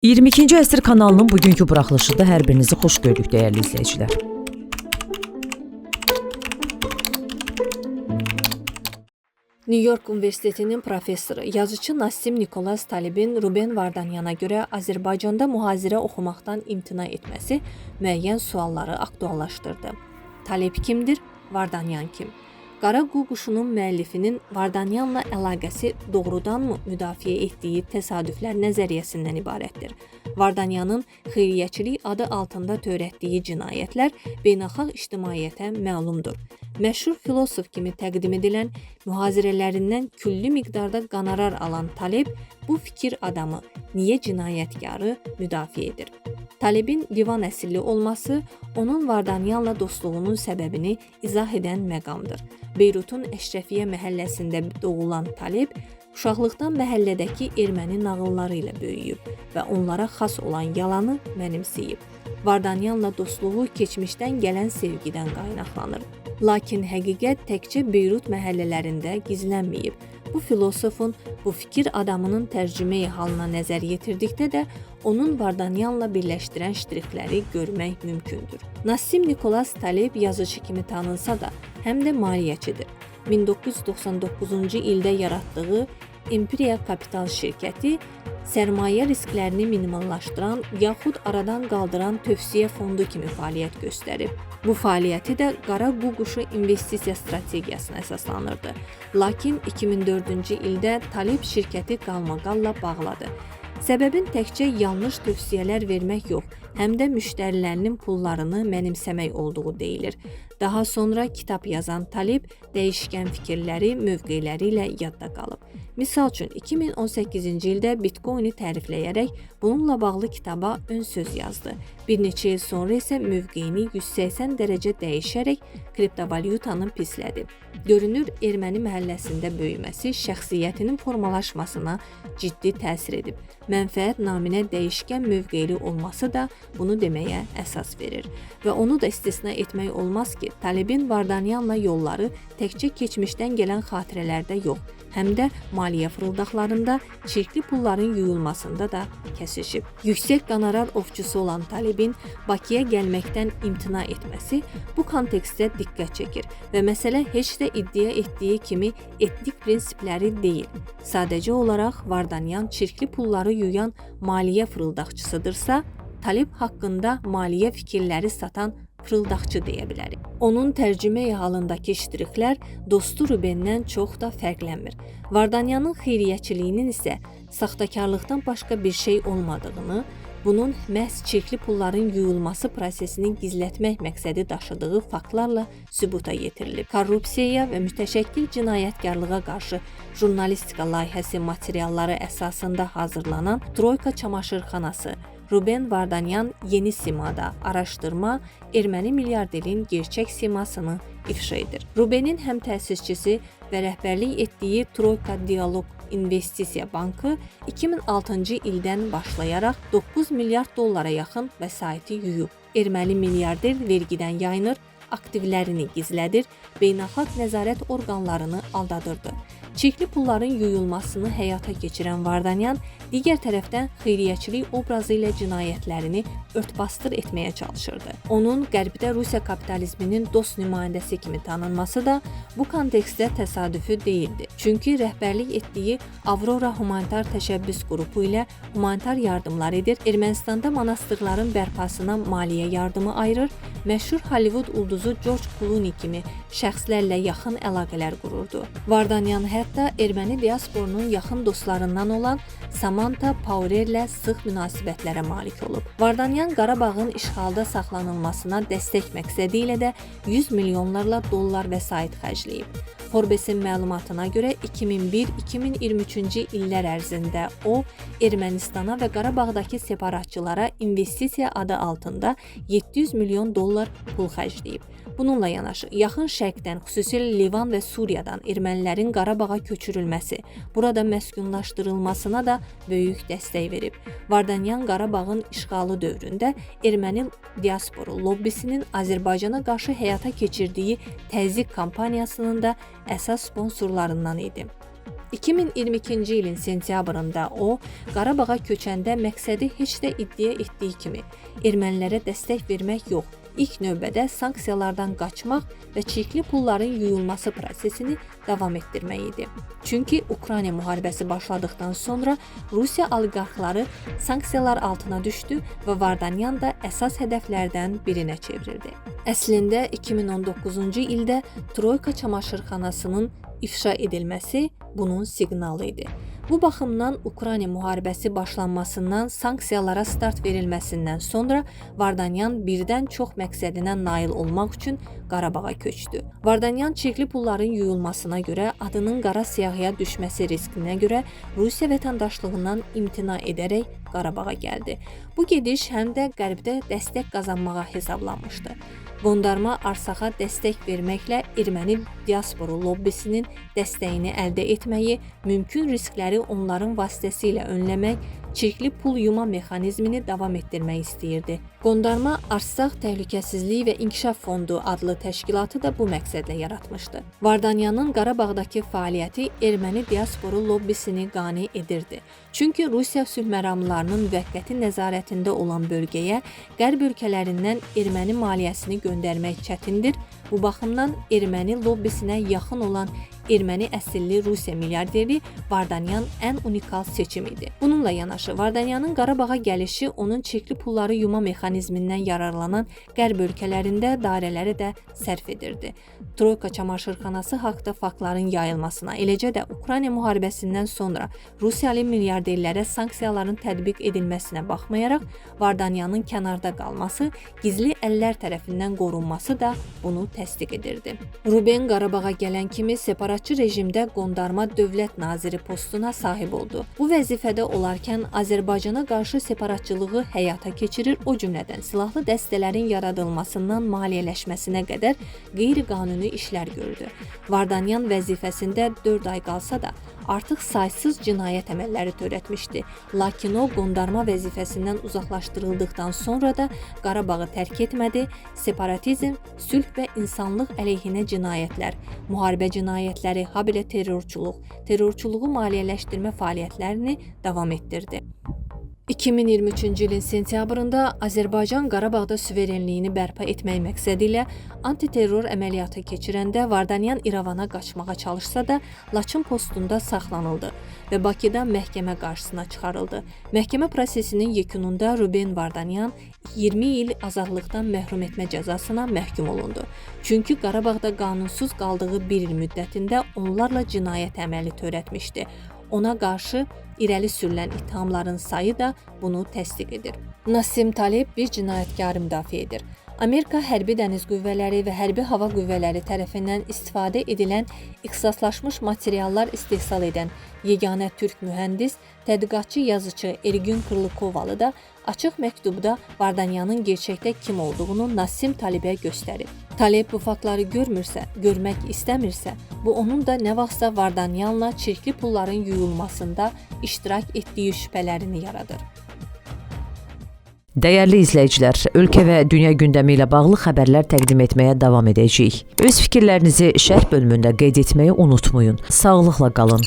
22-ci əsr kanalının bugünkü buraxılışında hər birinizi xoş gördük dəyərli izləyicilər. New York Universitetinin professoru, yazıçı Nassim Nikolas Talebin Ruben Vardanyana görə Azərbaycanda mühazirə oxumaqdan imtina etməsi müəyyən sualları aktuallaşdırdı. Taleb kimdir? Vardanyan kim? Qara qu quşunun müəllifinin Vardanyanla əlaqəsi doğrudanmı müdafiə etdiyi təsadüflər nəzəriyyəsindən ibarətdir? Vardanyanın xeyriyyəçilik adı altında törətdiyi cinayətlər beynəlxalq ictimaiyyətə məlumdur. Məşhur filosof kimi təqdim edilən, mühazirələrindən külli miqdarda qonorar alan Taleb bu fikir adamı niyə cinayətkarı müdafiə edir? Talebin Livan əsilli olması onun Vardanyanla dostluğunun səbəbini izah edən məqamdır. Beyrutun Əşrəfiyyə məhəlləsində doğulan Taleb uşaqlıqdan məhəllədəki erməni nağılları ilə böyüyüb və onlara xas olan yalanı mənimsəyib. Vardanyanla dostluğu keçmişdən gələn sevgidən qaynaqlanır. Lakin həqiqət təkcə Beyrut məhəllələrində gizlənməyib. Bu filosofun, bu fikir adamının tərcümeyi halına nəzər yetirdikdə də onun Vardanyanla birləşdirən ştrixləri görmək mümkündür. Nassim Nikolas Taleb yazıcı kimi tanınsa da, həm də maliyyəçidir. 1999-cu ildə yaratdığı Empiria Capital şirkəti sərmayə risklərini minimallaşdıran yaxud aradan qaldıran tövsiyə fondu kimi fəaliyyət göstərib. Bu fəaliyyəti də qara qu quşu investisiya strategiyasına əsaslanırdı. Lakin 2004-cü ildə Taleb şirkəti qalmaqalla bağladı. Səbəbin təkcə yanlış tövsiyələr vermək yox, həm də müştərilərinin pullarını mənimsəmək olduğu deyilir. Daha sonra kitab yazan Taleb dəyişkən fikirləri, mövqeləri ilə yadda qalıb. Misal üçün 2018-ci ildə Bitcoin-i tərifləyərək bununla bağlı kitaba ön söz yazdı. Bir neçə il sonra isə mövqeyini 180 dərəcə dəyişərək kriptovalyutanı pislədi. Görünür, erməni məhəlləsində böyüməsi şəxsiyyətinin formalaşmasına ciddi təsir edib. Mənfəət naminə dəyişkən mövqeyli olması da bunu deməyə əsas verir. Və onu da istisna etmək olmaz ki, Talebin Vardanyanla yolları təkcə keçmişdən gələn xatirələrdə yox, həm də maliyyə fırıldaqlarında, çirkli pulların yuyulmasında da kəsişib. Yüksək qonorar ovçusu olan Talebin Bakıya gəlməkdən imtina etməsi bu kontekstdə diqqət çəkir və məsələ heç də iddia etdiyi kimi etnik prinsipləri deyil. Sadəcə olaraq Vardanyan çirkli pulları yuyan maliyyə fırıldaqçısıdırsa, Taleb haqqında maliyyə fikirləri satan fırıldaqçı deyə bilərik. Onun tərcümeyi halındakı ştrixlər dostu Rubendən çox da fərqlənmir. Vardanyanın xeyriyyəçiliyinin isə saxtakarlıqdan başqa bir şey olmadığını, bunun məhz çirkli pulların yuyulması prosesini gizlətmək məqsədi daşıdığı faktlarla sübuta yetirilib. Korrupsiyaya və mütəşəkkil cinayətkarlığa qarşı jurnalistika layihəsi materialları əsasında hazırlanan Troyka çamaşırxanası Ruben Vardanyan yeni simada araşdırma erməni milyarderin gerçək simasını ifşa edir. Rubenin həm təsisçisi və rəhbərlik etdiyi Troyka Dialog İnvestisiya Bankı 2006-cı ildən başlayaraq 9 milyard dollara yaxın vəsaiti yuyub. Erməni milyarder vergidən yayınır, aktivlərini gizlədir, beynəlxalq nəzarət orqanlarını aldadırdı. Çirkli pulların yuyulmasını həyata keçirən Vardanyan digər tərəfdən xeyriyyəçilik obrazı ilə cinayətlərini ört-basdır etməyə çalışırdı. Onun Qərbdə Rusiya kapitalizminin dost nümayəndəsi kimi tanınması da bu kontekstdə təsadüfi deyildi. Çünki rəhbərlik etdiyi Avrora Humanitar Təşəbbüs qrupu ilə humanitar yardımlar edir, Ermənistanda monastırların bərpasına maliyyə yardımı ayırır, məşhur Hollywood ulduzu George Clooney kimi şəxslərlə yaxın əlaqələr qururdu. Vardanyan hətta erməni diasporunun yaxın dostlarından olan Samantha Powerlə sıx münasibətlərə malik olub. Vardanyan Qarabağın işğalda saxlanılmasına dəstək məqsədi ilə də 100 milyonlarla dollar vəsait xərcləyib. Forbes-in məlumatına görə 2001-2023-cü illər ərzində o Ermənistana və Qarabağdakı separatçılara investisiya adı altında 700 milyon dollar pul xərcləyib. Bununla yanaşı, Yaxın Şərqdən, xüsusilə Livan və Suriyadan ermənilərin Qarabağa köçürülməsi, burada məskunlaşdırılmasına da böyük dəstək verib. Vardanyan Qarabağın işğalı dövründə erməni diasporu lobbisinin Azərbaycana qarşı həyata keçirdiyi təzyiq kampaniyasının da əsas sponsorlarından idi. 2022-ci ilin sentyabrında o, Qarabağa köçəndə məqsədi heç də iddia etdiyi kimi ermənilərə dəstək vermək yox, ilk növbədə sanksiyalardan qaçmaq və çirkli pulların yuyulması prosesini davam etdirmək idi. Çünki Ukrayna müharibəsi başladıqdan sonra Rusiya oliqarxları sanksiyalar altına düşdü və Vardanyan da əsas hədəflərdən birinə çevrildi. Əslində 2019-cu ildə Troyka çamaşırxanasının ifşa edilməsi bunun siqnalı idi. Bu baxımdan Ukrayna müharibəsi başlanmasından, sanksiyalara start verilməsindən sonra Vardanyan birdən çox məqsədinə nail olmaq üçün Qarabağa köçdü. Vardanyan çirkli pulların yuyulmasına görə adının qara siyahıya düşməsi riskinə görə Rusiya vətəndaşlığından imtina edərək Qarabağa gəldi. Bu gediş həm də Qərbdə dəstək qazanmağa hesablanmışdı. Qondarma Arsaxa dəstək verməklə erməni diasporu lobbisinin dəstəyini əldə etməyi, mümkün riskləri onların vasitəsilə önləmək, çirkli pul yuma mexanizmini davam etdirmək istəyirdi. Qondarma Arsax Təhlükəsizlik və İnkişaf Fondu adlı təşkilatı da bu məqsədlə yaratmışdı. Vardanyanın Qarabağdakı fəaliyyəti erməni diasporu lobbisini qane edirdi. Çünki Rusiya sülh məramlarının müvəqqəti nəzarətində olan bölgəyə qərb ölkələrindən erməni maliyyəsini göndərmək çətindir. Bu baxımdan erməni lobbisinə yaxın olan erməni əsilli Rusiya milyarderi Vardanyan ən unikal seçim idi. Bununla yanaşı Vardanyanın Qarabağa gəlişi onun çirkli pulları yuma mexanizmindən yararlanan qərb ölkələrində dairələri də sərf edirdi. Troyka çamaşırxanası haqda faktların yayılmasına, eləcə də Ukrayna müharibəsindən sonra Rusiyalı milyarderlərə sanksiyaların tətbiq edilməsinə baxmayaraq Vardanyanın kənarda qalması, gizli əllər tərəfindən qorunması da bunu təsdiq edirdi. Ruben Qarabağa gələn kimi separatçı rejimdə qondarma dövlət naziri postuna sahib oldu. Bu vəzifədə olarkən Azərbaycana qarşı separatçılığı həyata keçirir, o cümlədən silahlı dəstələrin yaradılmasından maliyyələşməsinə qədər qeyri-qanuni işlər gördü. Vardanyan vəzifəsində 4 ay qalsa da artıq saysız cinayət əməlləri törətmişdi. Lakin o qondarma vəzifəsindən uzaqlaşdırıldıqdan sonra da Qarabağı tərk etmədi, separatizm, sülh və insanlıq əleyhinə cinayətlər, müharibə cinayətləri, habelə terrorçuluq, terrorçuluğu maliyyələşdirmə fəaliyyətlərini davam etdirdi. 2023-cü ilin sentyabrında Azərbaycan Qarabağda suverenliyini bərpa etmək məqsədi ilə antiterror əməliyyatı keçirəndə Vardanyan İrəvana qaçmağa çalışsa da Laçın postunda saxlanıldı və Bakıda məhkəmə qarşısına çıxarıldı. Məhkəmə prosesinin yekununda Ruben Vardanyan 20 il azadlıqdan məhrum etmə cəzasına məhkum olundu. Çünki Qarabağda qanunsuz qaldığı bir il müddətində onlarla cinayət əməli törətmişdi. Ona qarşı irəli sürülən ittihamların sayı da bunu təsdiq edir. Nassim Taleb bir cinayətkarı müdafiə edir. Amerika Hərbi Dəniz Qüvvələri və Hərbi Hava Qüvvələri tərəfindən istifadə edilən ixtisaslaşmış materiallar istehsal edən yeganə türk mühəndis, tədqiqatçı yazıçı Ergün Kırlıkovalı da açıq məktubda Vardanyanın gerçəkdə kim olduğunu Nassim Talebə göstərib. Taleb bu faktları görmürsə, görmək istəmirsə, bu onun da nə vaxtsa Vardanyanla çirkli pulların yuyulmasında iştirak etdiyi şübhələrini yaradır. Dəyərli izləyicilər, ölkə və dünya gündəmi ilə bağlı xəbərlər təqdim etməyə davam edəcəyik. Öz fikirlərinizi şərh bölümündə qeyd etməyi unutmayın. Sağlıqla qalın.